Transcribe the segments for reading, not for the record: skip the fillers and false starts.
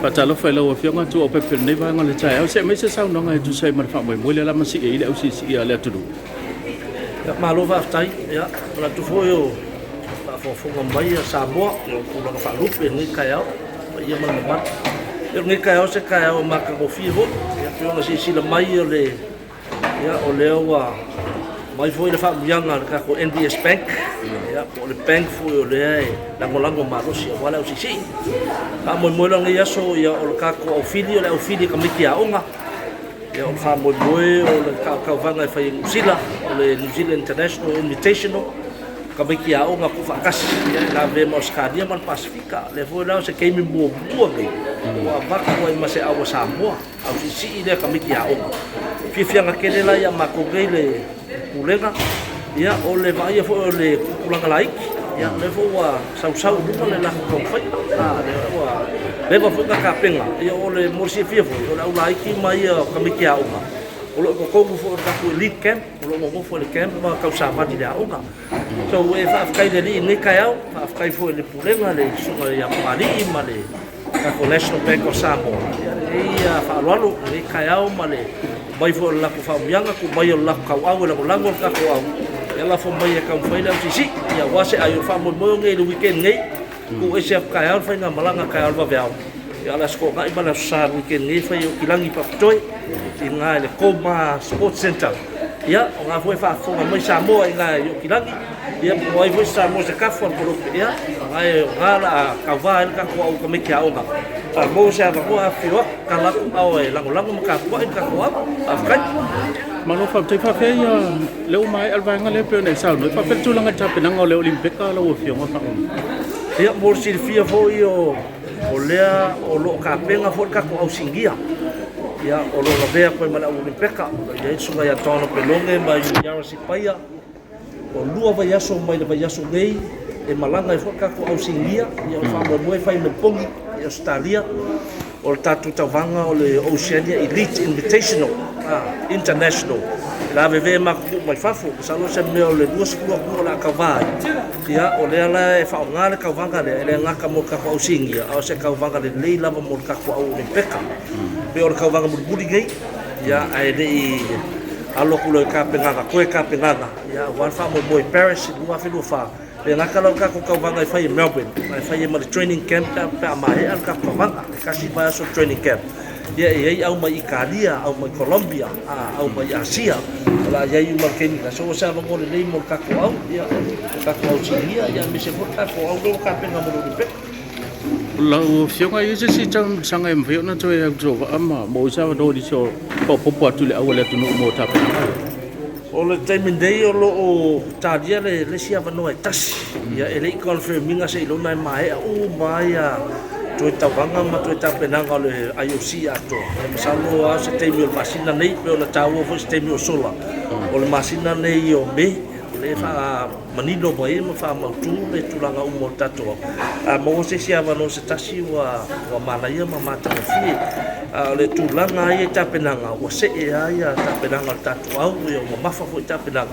Faatalofa i lau Afioga Tuaopepe i lenei vaega o le taeao. Se i aumai se saunoaga e tusa ai ma le faamoemoe lea o le a masii ai le ausiisii a le atunuu. Ia, malo faafetai. Ia, manatu foi o faafogafoga mai a Samoa i ona tulaga faalupe i lenei taeao, paia ma le mamalu. Ia, o lenei taeao o se taeao matagofie foi. Ia, pei ona silasila mai o le Ia, o lea ua aumai foi le faamanuiaga a le tatou NBS Bank, ia, po o le bank foi o lea e lagolago malosi aua le ausiisii. Faamoemoe la lenei aso, ia, o le tatou aufili o le aufili a tamaiti aoga. Ia, o le faamoemoe o le tauvaga e fai e Niu Sila, o le New Zealand International Invitational, tamaiti aoga tuufaatasi, ia, e lavevea ma Ausetalia ma le Pasefika. O lea foi la o se taimi muamua lenei ua avatu ai ma se au a Samoa. Ausiisii lea tamaiti aoga. Fiafiaga tele la ia matou nei le Pulega, ia o le vaaia foi o le tupulaga laiti, ia o lea foi ua sausau i luga le latou taumafaiga. A lea ua leva foi ona tapena, ia o le mo le silafia foi, o le au laiti ma ia o tamaiti aoga, o lo o i totonu foi o le tatou elite camp, o lo o nonofo i le camp ma tausavali i le aoga. So e faafetai i le Alii i lenei taeao, faafetai foi i le Pulega le Susuga ia Papalii ma le tatou National Bank of Samoa, ia lenei faaaloalo, lenei taeao ma le mai foi o le latou faamanuiaga, tuu mai o le latou tauau e lagolago le tatou au, ia lafo mai e taumafai le ausiisii, ia aua se ai o le faamoemoe lenei i le weekend nei, tuu ese atu taeao le faigamalaga taeao i le vaveao, ia o le Aso Toonai ma le Aso Sa o le weekend nei e fai i Aukilagi i Papatoe, i ina i le Koma Sports Centre. Ia, o lena foi e faafofoga mai Samoa i ina i Aukilagi, Ia po o ai foi se Samoa se kafa o le polope, ia, o lena o le a tauva ai le tatou au tamaiti aoga. A maua se avanoa, afifio atu, tatala atu ao e lagolago ma tapuai le tatou au. Faafetai. Malo faafetai. Faafetai lea ua maea le vaega lea pei ona e saunoa ai. Faafetai le tulaga i le tapenaga o le Olimipeka lau Afioga faamolemole. Ia mo le silafia foi o lea o lo o tapena foi le tatou au sinia. Ia o lo o lavea atu ai ma le au Olimipeka. O lo o i ai le Susuga ia Donald Pelone ma Iuniarra Sipaia. Ua lua vaiaso mai le vaiaso nei e malaga ai foi le tatou au sinia, ia o le faamoemoe e fai i Meliponi i Ausetalia. O le tatou tauvaga o le Oceania Elite Invitational International e lavevea ma atunuu mai fafo. Masalo o se mea o le 20 atunuu o le a tauva ai. Ia o lea la e faaaoga le tauvaga lea, e le gata mo le tatou au sinia, a o se tauvaga lelei lava mo le tatou au Olimipeka. E pei o le tauvaga mulimuli nei. Ia, ae le i alo atu loa i tapenaga, toe tapenaga, ia, aua le faamoemoe i Paris i le 2024. E le gata la o le tatou tauvaga e fai i Melbourne, ae fai ai ma le training camp pe a maea le tatou tauvaga. E tasi le vaiaso o le training camp. Ia, e i ai au mai Italia, au mai Colombia, au mai Asia, o le a i ai uma i le taimi lena. So o se avanoa lelei mo le tatou au, ia, le tatou au sinia, aemaise foi le tatou au lea ua tapena mo le Olympeka. Lau Afioga, e i ai se isi talosaga e mafai ona toe autovaa ma maua ai se avanoa i nisi o faaopoopo atu i le au a le atunuu mo tapenaga ia? O le taimi nei o lo o talia le isi avanoa e tasi, ia e le i confirm ina seiloga e maea uma ai toe tauvaga ma toe tapenaga o le IOC atoa. Ia masalo lava o se taimi o le masina nei, pei ona taua foi se taimi ua sola, o le masina nei o Me, o lea e faamanino mai ai ma faamautu le tulaga uma o le tatou au. A maua se isi avanoa se tasi ua manaia ma matagofie. A o le tulaga lava ia i tapenaga, ua see lava tapenaga o le tatou au, ua mamafa foi tapenaga.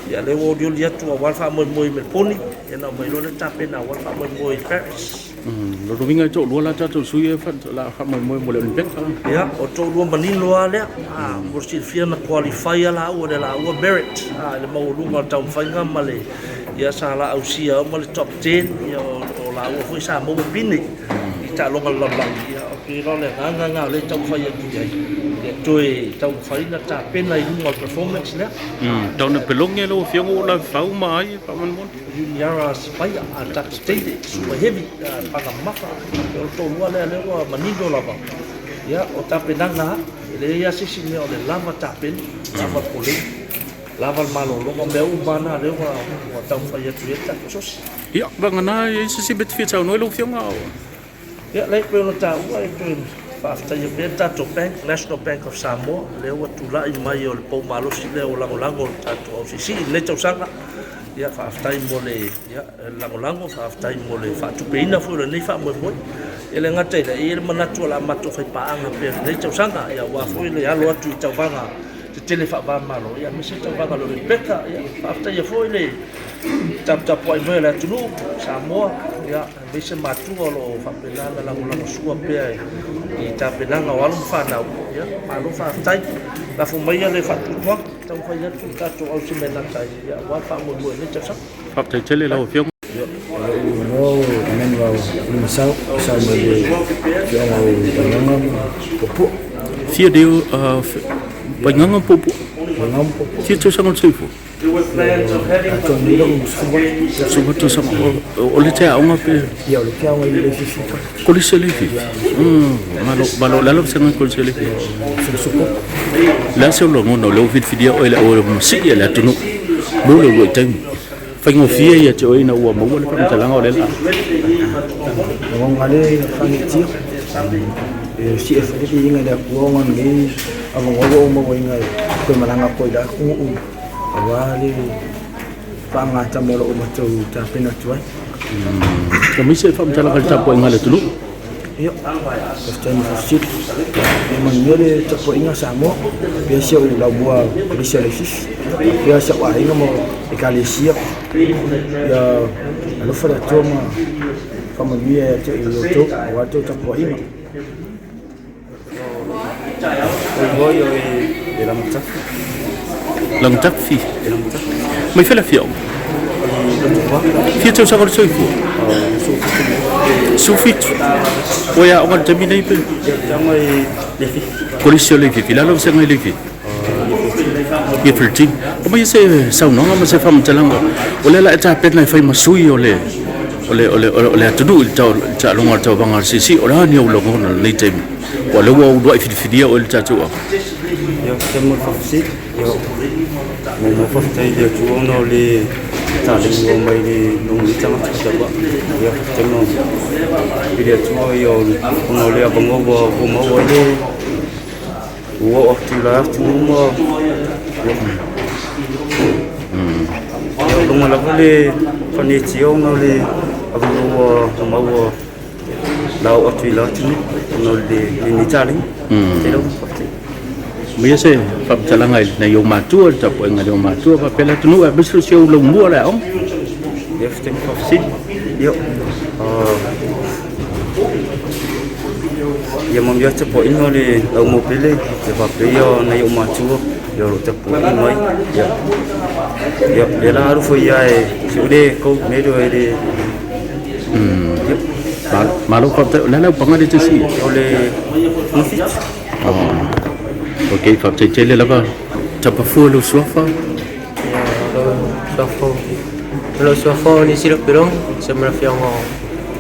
Ia o lea ua olioli atu aua le faamoemoe i Meleponi, ia ona aumai loa lea tapena aua le faamoemoe i Paris. O lona uiga e toalua la tatou sui ia o le a faamoemoe mo le Olimipeka. Ia, o le toalua manino lava lea. Mo le silafia na qualify lava laua i le laua merit i le maualuga o le taumafaiga ma le, ia sa laausia uma le top ten, ia o laua foi sa maua pine i taaloga a le lalolagi. Ia ou te iloa o le agaga lena o lea e taumafai atu i ai, ia toe taumafai ona tapena i luga o le performance lea. Tau Pelone lau Afioga ua lavevau ma ai faamolemole. Iuniara Sipaia, a tatou teine, super heavy, paga mamafa, o le toalua lea lea ua manino lava, ia, o tapenaga lava, e leai lava se isi mea o le lava tapena, lava le polei, lava le malologa, o mea uma lava na lea ua taumafai atu i ai le tatou asosi. Ia, vagana e i ai se isi mea e te fia saunoa ai lau Afioga? Ia, lea e pei ona taua, e toe faafetaia pea le tatou bank, National Bank of Samoa, lea ua tulai mai o le pou malosi lea ua lagolago i le tatou ausiisii i lenei tausaga. Ia, faafetai mo le lagolago, faafetai mo le faatupeina foi o lenei faamoemoe. E le gata i lea, e i ai le manatu o le a matou faipaaga pea i lenei tausaga, aua foi le alo atu i tauvaga tetele faava-o-Malo, aemaise tauvaga a le Olimipeka. Ia, faafetaia foi le taputapuai mai o le atunuu Samoa. Ia, aemaise matua o lo o faapena ona lagolagosua pea i tapenaga o alo ma fanau. Ia, malo faafetai. Lafo maia le faatuatuaga, taumafai atu le tatou au se mea e gata ai, ia, aua le faamoemoe i lenei tausaga. Faafetai tele lau Afioga. Lou igoa o Emmanuel Limasau, sau mai le afioaga o Vaigaga ma Puapua. Fia deu Vaigaga ma Puapua. Vaigaga ma Puapua. Fia tausaga o le soifua? Atoa nei lou 18. 18 tausaga. O le te aoga pe? Ia, o le te aoga i Leififi. Kolisi o Leififi. Malo, malo, le ala vasega i Kolisi o Leififi. Sukusuku. Le a se lagona o lea ua filifilia oe le au masii a le atunuu mo le uluai taimi. Faigofie ia te oe ina ua maua le faamatalaga o le laa. Lagona le faagaeetia. E silafia le viiga i le Atua ona o lenei avanoa ua ou mauaina e toe malaga atu ai i la atunuu aua le faagatama o lo o matou tapena atu ai. Aemaise le faamatalaga i le tapuaiga a le atunuu. Ia, faafetai mo faafesili. Ia manuia le tapuaiga a Samoa, faapea si ou laumua Kolisi o Leififi, faapea si ou aiga ma Ekalesia. Ia alofa le Atua ma faamanuia ia te outou aua le tou tapuaiga. Lagatafi. Mai fea le afioaga? Fia tausaga o le soifua? 17. Ua e aoga i le taimi nei pe? Kolisi o Leififi. Le a lau vasega i Leififi? Year 13. Aumai se saunoaga ma se faamatalaga o lea la e tapena e fai ma sui o le o le o le o le atunuu i le taaloga o le tauvaga a le CC. O le a ni ou lagona i lenei taimi? Ua lea ua uluai filifilia oe i le tatou aoga. Ia, faafetai mo le faafesili. Ia, muamua faafetai i le Atua ona o le taleni ua aumai i lenei tagata taua. Ia, faafetai mo i le Atua ia ona o le avanoa ua maua ai le ua oo atu i la atunuu ma ia, ia luga lava le fanetia ona o le avanoa ua maua la oo atu i la atunuu ona o lenei taleni. Faafetai lava, faafetai. Maia se faamatalaga i nai ou matua, le tapuaiga a nai ou matua faapea le atunuu aemaise o si ou laumua o le aoga. Ia, faafetai mo faafesili. Ia, ia manuia le tapuaiga o le laumua pele, ia faapea ia nai ou matua, ia o lo o tapuai mai. Ia, ia lea la alofa ia e si o le gold medal e le ia. Malo faafetai. O le a le aupaga lea e te siia? O le Fonofitu. Ok, faafetai tele lava. Tapafua lou suafa. Lou suafa o Nisilo Pilogi, sa ma le afioga o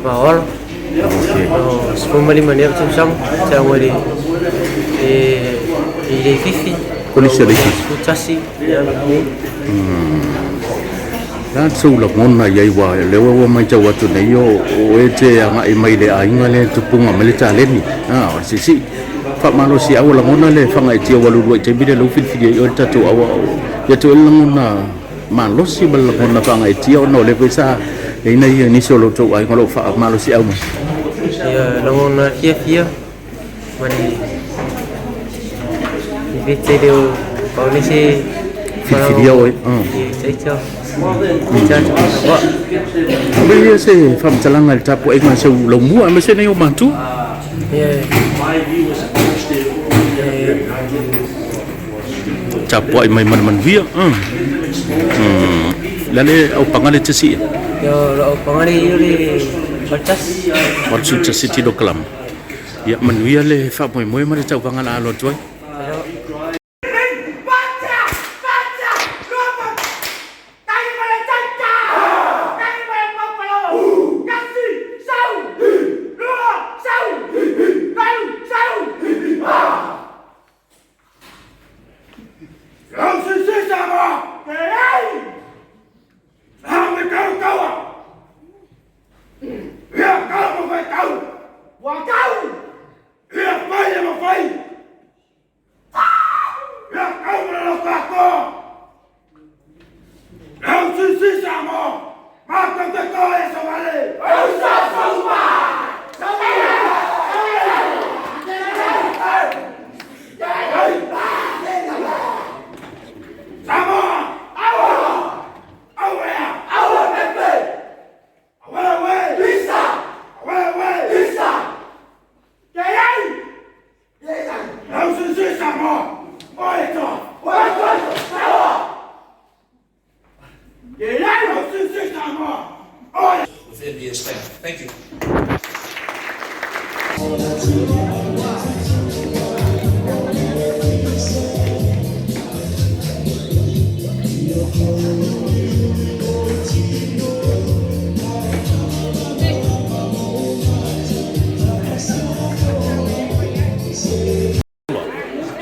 Vaoalo. O 15 nei au tausaga, sa i le i Leififi. Kolisi o Leififi. 11 ia nei. Le a sou lagona i ai ua lea ua matau atu nei o e te agai mai le aiga lea e tupuga mai le taleni o le siisii faamalosiau o lagona le fagaetia ua lulua i taimi lea lou filifili ai oe le tatou aua ia te oe le lagona malosi ma le lagona faagaetia ona o lea foi sa i ai nai nisi o lo outou aiga o lo o faamalosiau mai. Ia lagona fiafia ma le le tele o o le se Filifilia oe. I taita taita wa. Aumai ia se faamatalaga i le tapuaiga a seu laumua aemaise nei o matua. Ia Tapuai mai ma le manuia. Le a le aupaga lea e te siia? Ia lo aupaga le ia le 81. 81 kilokalama. Ia manuia le faamoemoe ma le tauvaga la alo atu ai.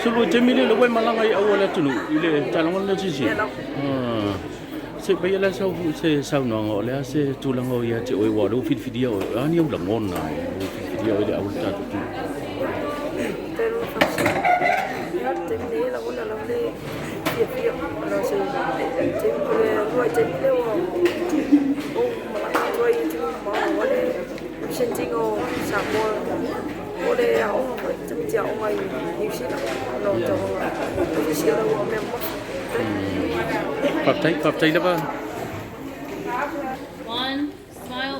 Sulu taimi le ua e malaga i ʻau o le atunuu i le taaloga lena sisi. Se paia la sau se saunoaga o le a se tulaga o ia te oe aua o lea ua filifilia oe. O a ni ou lagona ua filifilia oe i le au o le tatou atunuu? O le aoga foi, tamaiti aoga i Niu Sila, ona o tauga ofisi o lau mea mamafa. Faafetai, faafetai lava. One, smile.